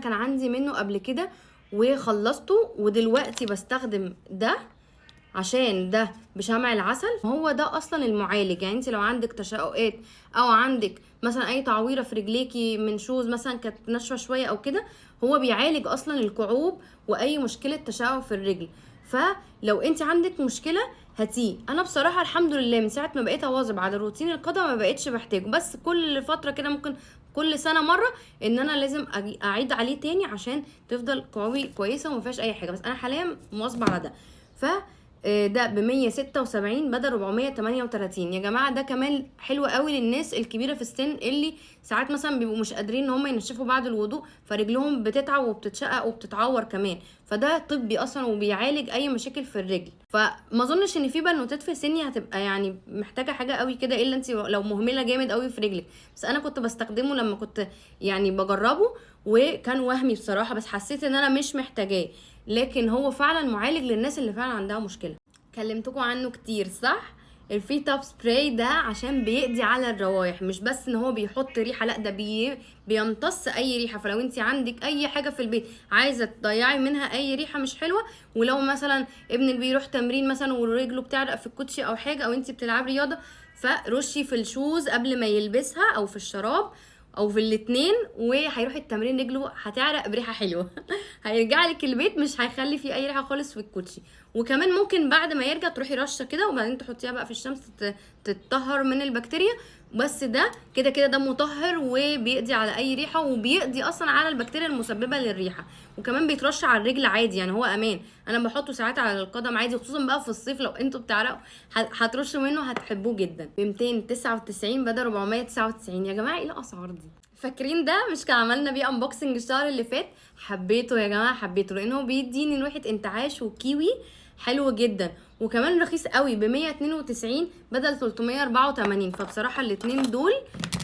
كان عندي منه قبل كده وخلصته، ودلوقتي بستخدم ده عشان ده بشمع العسل، هو ده اصلا المعالج. يعني انت لو عندك تشققات او عندك مثلا اي تعويره في رجليكي من shoes مثلا كانت ناشفة شوية او كده، هو بيعالج اصلا الكعوب واي مشكلة تشقق في الرجل. فلو انت عندك مشكلة هاتيه. انا بصراحة الحمد لله من ساعة ما بقيت اواظب على روتين القدم ما بقيتش بحتاجه، بس كل فترة كده ممكن كل سنة مرة ان انا لازم اعيد عليه تاني عشان تفضل كعوبي كويسة وما فيهاش اي حاجة، بس انا حاليا مواظبه على ده. ف ده ب 176 بدل 438. يا جماعة ده كمان حلو قوي للناس الكبيرة في السن اللي ساعات مثلا بيبقوا مش قادرين ان هم ينشفوا بعد الوضوء، فرجلهم بتتعب وبتتشقق وبتتعور كمان، فده طبي اصلا وبيعالج اي مشاكل في الرجل. فما اظنش ان في بنوتات في سني هتبقى يعني محتاجه حاجة قوي كده، الا انت لو مهملة جامد قوي في رجلك. بس انا كنت بستخدمه لما كنت يعني بجربه وكان وهمي بصراحة، بس حسيت ان انا مش محتاجاه، لكن هو فعلا معالج للناس اللي فعلا عندها مشكلة. كلمتكم عنه كتير صح؟ ال Feet Up spray ده عشان بيقضي على الروايح، مش بس ان هو بيحط ريحه، لا ده بيمتص اي ريحه. فلو انت عندك اي حاجة في البيت عايزه تضيعي منها اي ريحه مش حلوة، ولو مثلا ابنك بيروح تمرين مثلا ورجله بتعرق في الكوتشي او حاجة، او انت بتلعبي رياضة، فرشي في ال shoes قبل ما يلبسها او في الشراب او في الاتنين، وهيروح التمرين رجله هتعرق بريحه حلوة. هيرجع لك البيت مش هيخلي فيه اي ريحه خالص في الكوتشي. وكمان ممكن بعد ما يرجع تروحي رشه كده وبعدين تحطيها بقى في الشمس تتطهر من البكتيريا. بس ده كده كده ده مطهر وبيقضي على اي ريحه، وبيقضي اصلا على البكتيريا المسببه للريحه، وكمان بيترش على الرجل عادي، يعني هو امان. انا بحطه ساعات على القدم عادي، خصوصا بقى في الصيف لو انتوا بتعرقوا هترشوا منه هتحبوه جدا. ب 299 بدل 499. يا جماعة ايه الاسعار دي؟ فاكرين ده مش كان عملنا بيه unboxing الشهر اللي فات؟ حبيته يا جماعة، حبيته لانه بيديني ريحه انتعاش وكيوي حلو جدا، وكمان رخيص قوي ب 192 بدل 384. فبصراحة الاتنين دول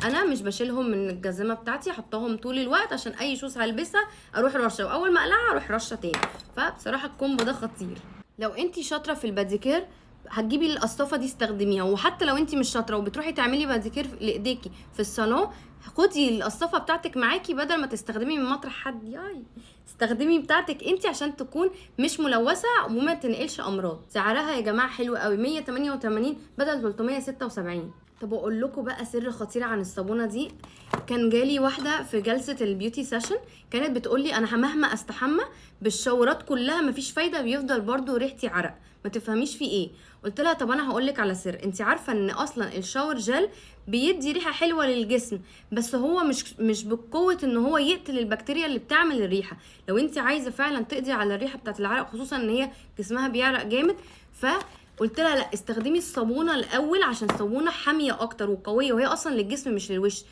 انا مش بشيلهم من الجزمة بتاعتي، حطاهم طول الوقت عشان اي shoes هلبسها اروح رشه، واول ما اقلعها اروح رشه تاني. فبصراحة ال combo ده خطير. لو انتي شاطرة في الباديكير هتجيبي القصافه دي استخدميها، وحتى لو انتي مش شاطرة وبتروحي تعملي باديكير لايديكي في الصالون، خدي القصافه بتاعتك معاكي بدل ما تستخدمي من مطرح حد، ياي استخدمي بتاعتك انتي عشان تكون مش ملوثة وما تنقلش امراض. سعرها يا جماعة حلو قوي، 188 بدل 376. طب اقول لكم بقى سر خطير عن الصابونه دي. كان جالي واحدة في جلسه ال beauty session كانت بتقول لي انا مهما استحمى بالشاورات كلها مفيش فايده، بيفضل برضو ريحتي عرق، ما تفهميش في ايه. قلت لها طب انا هقول لك على سر، انت عارفه ان اصلا ال shower gel بيدي ريحه حلوة للجسم، بس هو مش بقوة ان هو يقتل البكتيريا اللي بتعمل الريحة. لو انت عايزه فعلا تقضي على الريحة بتاعت العرق، خصوصا ان هي جسمها بيعرق جامد، ف قلت لها لا استخدمي الصابونه الاول عشان الصابونه حامية اكتر وقويه، وهي اصلا للجسم مش للوش،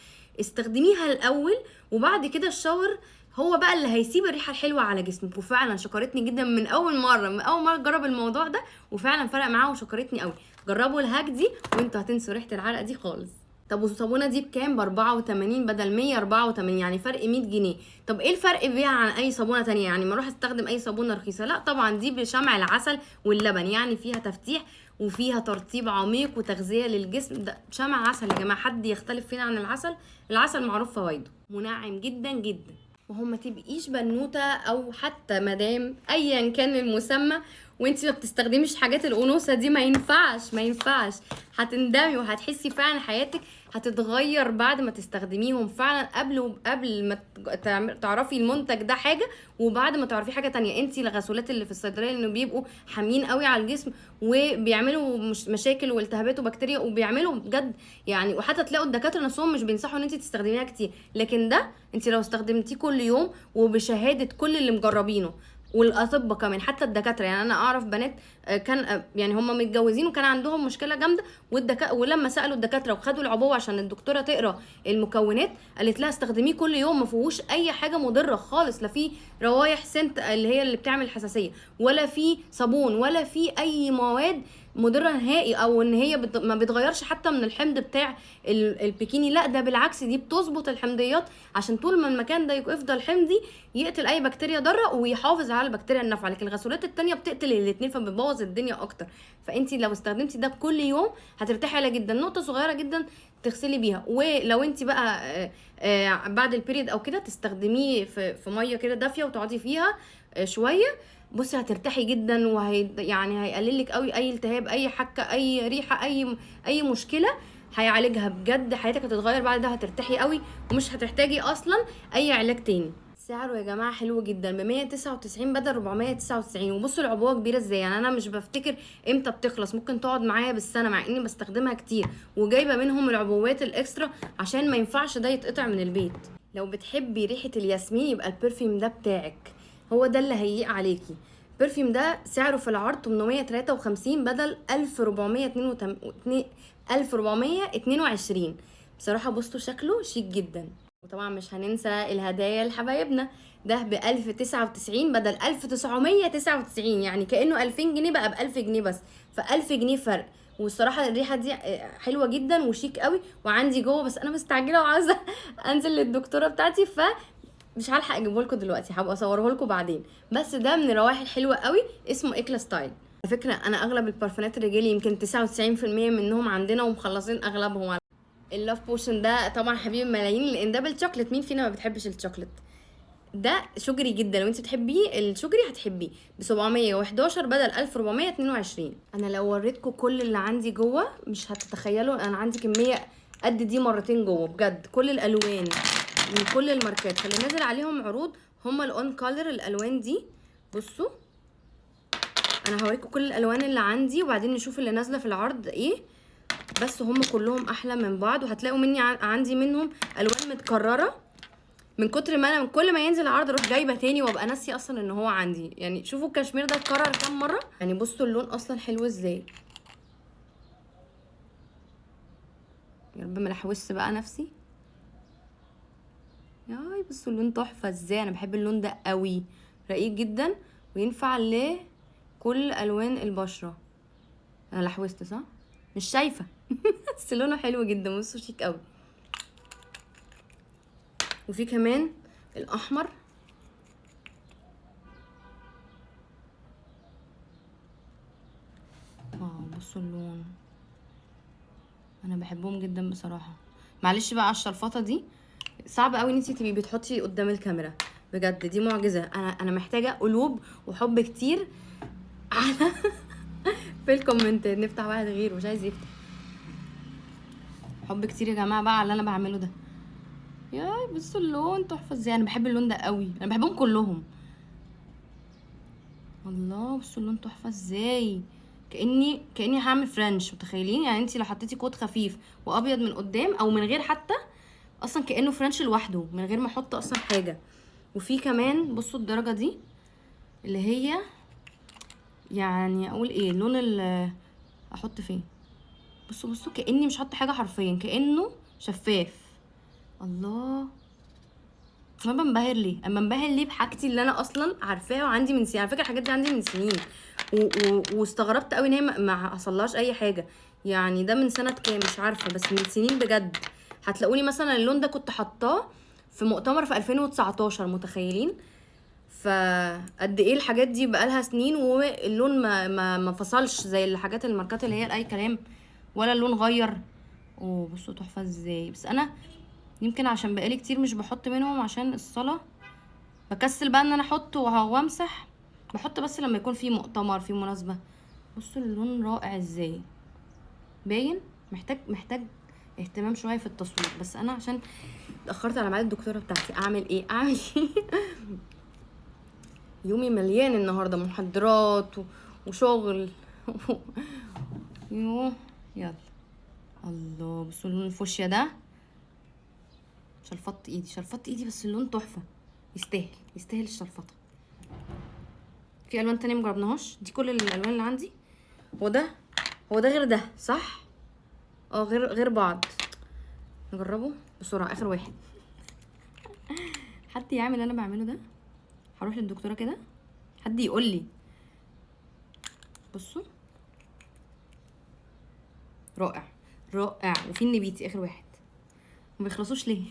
استخدميها الاول وبعد كده الشاور هو بقى اللي هيسيب الريحة الحلوة على جسمك. وفعلا شكرتني جدا من اول مرة، من اول مرة جرب الموضوع ده وفعلا فرق معاها وشكرتني قوي. جربوا الهاك دي وانتوا هتنسوا ريحه العرق دي خالص. طب والصابونه دي بكام؟ ب 84 بدل 184، يعني فرق 100 جنيه. طب ايه الفرق بيها عن اي صابونه تانية؟ يعني ما اروح استخدم اي صابونه رخيصة، لا طبعا دي بشمع العسل واللبن، يعني فيها تفتيح وفيها ترطيب عميق وتغذية للجسم. ده شمع عسل يا جماعة، حد يختلف فينا عن العسل؟ العسل معروف فوائده، منعم جدا جدا. وهو ما تبقيش بنوته او حتى مدام ايا كان المسمى وانتي ما بتستخدميش حاجات الانوثة دي، ما ينفعش، ما ينفعش، هتندمي وهتحسي فعلا حياتك هتتغير بعد ما تستخدميهم فعلا. قبل ما تعرفي المنتج ده حاجة، وبعد ما تعرفي حاجة تانية. انتي الغسولات اللي في الصيدلية اللي بيبقوا حاميين قوي على الجسم وبيعملوا مشاكل والتهابات وبكتيريا وبيعملوا بجد يعني، وحتى تلاقوا الدكاترة نفسهم مش بينصحوا ان انتي تستخدميها كتير، لكن ده انتي لو استخدمتيه كل يوم وبشهاده كل اللي مجربينه والاطباء كمان حتى الدكاترة، يعني انا اعرف بنات، كان، يعني هم متجوزين وكان عندهم مشكلة جامدة، ولما سالوا الدكاترة وخدوا العبوه عشان الدكتورة تقرا المكونات قالت لها استخدميه كل يوم، ما فيهوش اي حاجة مضرة خالص، لا فيه روايح scent اللي هي اللي بتعمل حساسية، ولا فيه صابون، ولا فيه اي مواد مضرة نهائي، او ان هي ما بتغيرش حتى من الحمض بتاع البيكيني، لا ده بالعكس دي بتظبط الحمضيات عشان طول ما المكان ده يفضل حمضي يقتل اي بكتيريا ضارة ويحافظ على البكتيريا النافعة. لكن الغسولات التانية بتقتل الاتنين فبتبوظ الدنيا اكتر. فانت لو استخدمتي ده كل يوم هترتاحي عليه جدا. نقطة صغيرة جدا تغسلي بيها، ولو انت بقى بعد ال period او كده تستخدميه في مية كده دافيه وتقعدي فيها شوية، بصي هترتاحي جدا، وهي يعني هيقلل لك قوي اي التهاب، اي حكه، اي ريحه، اي مشكلة هيعالجها بجد. حياتك هتتغير بعد ده، هترتاحي قوي ومش هتحتاجي اصلا اي علاج تاني. سعره يا جماعة حلو جدا، ب 199 بدل 499. وبصوا العبوه كبيرة ازاي، يعني انا مش بفتكر امتى بتخلص، ممكن تقعد معايا بالسنة مع اني بستخدمها كتير، وجايبه منهم العبوات ال extra عشان ما ينفعش ده يتقطع من البيت. لو بتحبي ريحه الياسمين يبقى ال perfume ده بتاعك، هو ده اللي هيليق عليكي. ال perfume ده سعره في العرض 853 بدل 1422. بصراحة بصوا شكله شيك جدا. وطبعا مش هننسى الهدايا لحبايبنا، ده ب 1099 بدل 1999، يعني كأنه 2000 جنيه بقى ب 1000 جنيه بس، ف 1000 جنيه فرق. والصراحة الريحة دي حلوة جدا وشيك قوي، وعندي جوه بس انا مستعجلة وعاوزه انزل للدكتوره بتاعتي ف مش هلحق اجيبه لكم دلوقتي، هبقى اصوره لكم بعدين. بس ده من الروائح الحلوة قوي، اسمه اكلا ستايل. على فكرة انا اغلب البارفانات الرجالي يمكن 99% منهم عندنا ومخلصين اغلبهم. ال Love Potion ده طبعا حبيب الملايين لان ده بالشوكليت، مين فينا ما بتحبش الشوكليت؟ ده sugary جدا، لو انت بتحبيه ال sugary هتحبيه. ب 711 بدل 1422. انا لو وريتكم كل اللي عندي جوه مش هتتخيلوا، انا عندي كمية قد دي مرتين جوه بجد، كل الالوان من كل الماركات. فاللي نازل عليهم عروض هما ال On Color الالوان دي. بصوا انا هوريكم كل الالوان اللي عندي وبعدين نشوف اللي نازله في العرض ايه، بس هم كلهم احلى من بعض. وهتلاقوا مني عندي منهم الوان متكررة من كتر ما انا من كل ما ينزل عرض اروح جايبه تاني وابقى ناسيه اصلا ان هو عندي. يعني شوفوا الكشمير ده اتكرر كام مرة، يعني بصوا اللون اصلا حلو ازاي. يا رب ما لحوس بقى نفسي. ياي بصوا اللون تحفة ازاي، انا بحب اللون ده قوي، رقيق جدا وينفع لكل الوان البشرة. انا لحوست صح؟ مش شايفه بس لونه حلو جدا، بصوا شيك قوي. وفي كمان الاحمر، واو بصوا اللون، انا بحبهم جدا بصراحة. معلش بقى على الشلفطه دي، صعب قوي ان انت تبقي بتحطي قدام الكاميرا بجد، دي معجزه. انا محتاجه قلوب وحب كتير على في الكومنتات. نفتح واحد غيره مش عايز يفتح. حب كتير يا جماعة بقى على اللي انا بعمله ده. ياي بصوا اللون تحفة ازاي، انا بحب اللون ده قوي، انا بحبهم كلهم. الله بصوا اللون تحفة ازاي، كاني هعمل French، متخيلين؟ يعني انت لو حطيتي coat خفيف وابيض من قدام او من غير حتى، اصلا كانه French لوحده من غير ما احط اصلا حاجة. وفي كمان بصوا الدرجة دي اللي هي يعني اقول ايه، لون ال احط فين، بصوا بصوا كاني مش حاطه حاجة حرفيا، كانه شفاف. الله ما بنبهر ليه، اما بنبهر ليه بحاجتي اللي انا اصلا عارفاها وعندي من سنين. على فكرة الحاجات دي عندي من سنين واستغربت قوي ان هي ما حصلهاش اي حاجة. يعني ده من سنة كام مش عارفه، بس من سنين بجد. هتلاقوني مثلا اللون ده كنت حطاه في مؤتمر في 2019، متخيلين؟ فقد ايه الحاجات دي بقالها سنين واللون ما فصلش زي الحاجات الماركات اللي هي اي كلام، ولا اللون غير. اوه بصوا تحفة ازاي. بس انا يمكن عشان بقالي كتير مش بحط منهم عشان الصلاة، بكسل بقى ان انا احط وامسح، بحط بس لما يكون في مؤتمر في مناسبة. بصوا اللون رائع ازاي، باين محتاج اهتمام شوية في التصوير، بس انا عشان اتاخرت على ميعاد الدكتورة بتاعتي اعمل ايه؟ اعمل ايه؟ يومي مليان النهارده محاضرات وشغل. يوه يلا. الله بصوا اللون الفوشيا ده، شلفطت ايدي، شلفطت ايدي، بس اللون تحفة، يستاهل يستاهل الشلفطه. في الوان تانية مجربناهاش، دي كل الالوان اللي عندي. هو ده، هو ده غير ده صح؟ اه غير بعض. نجربه بسرعة، اخر واحد. حد يعمل اللي انا بعمله ده؟ هروح للدكتوره كده حد يقول لي. بصوا رائع رائع. وفي النبيتي اخر واحد، ما بيخلصوش ليه؟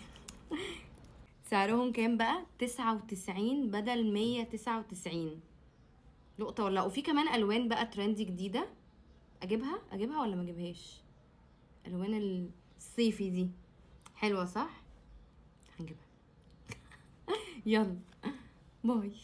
سعرهم كام بقى؟ 99 بدل 199. لقطة ولا؟ وفي كمان الوان بقى trendy جديدة، اجيبها اجيبها ولا ما اجيبهاش؟ الوان الصيفي دي حلوة صح؟ هنجيبها. يلا bye.